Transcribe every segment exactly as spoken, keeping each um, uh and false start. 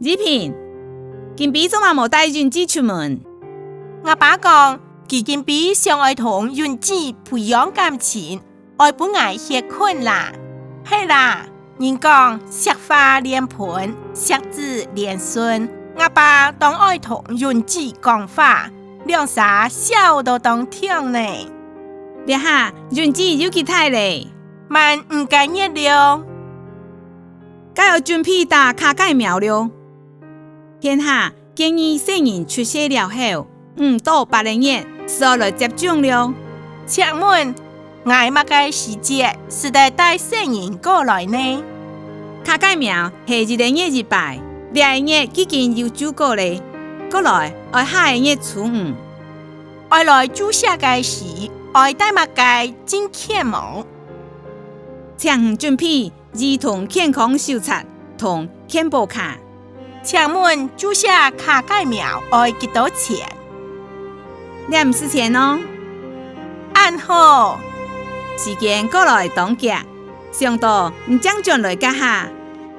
怡萍，今晡做麼無帶允志出門？吾爸講，佢今晡想愛同允志培養感情，愛分𠊎歇睏啦。係啦，人講惜花連盆，惜子連孫，吾爸當愛同允志講話，兩儕笑到當暢呢。這下允志有幾大咧？滿五個月了。 該愛準備打卡介苗了。現下建議細人出世了後，五到八個月就愛來接種了。請問，𠊎麼个時節使得帶細人過來呢？卡介苗係一個月一擺，這個月已經有注過咧，過來愛下個月初五。愛來注射个時，愛帶麼个證件無？請你準備 兒童健康手冊同健保卡。請問注射卡介苗愛幾多錢？這毋使錢哦。恁好。時間過來當遽，想到你正轉來該下，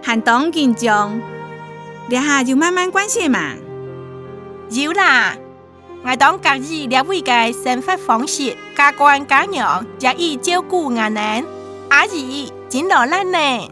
還當緊張。這下有慢慢慣勢嗎？有啦， 𠊎當合意這位个生活方式，家官家娘也已照顧𠊎等。阿姨，真勞力呢！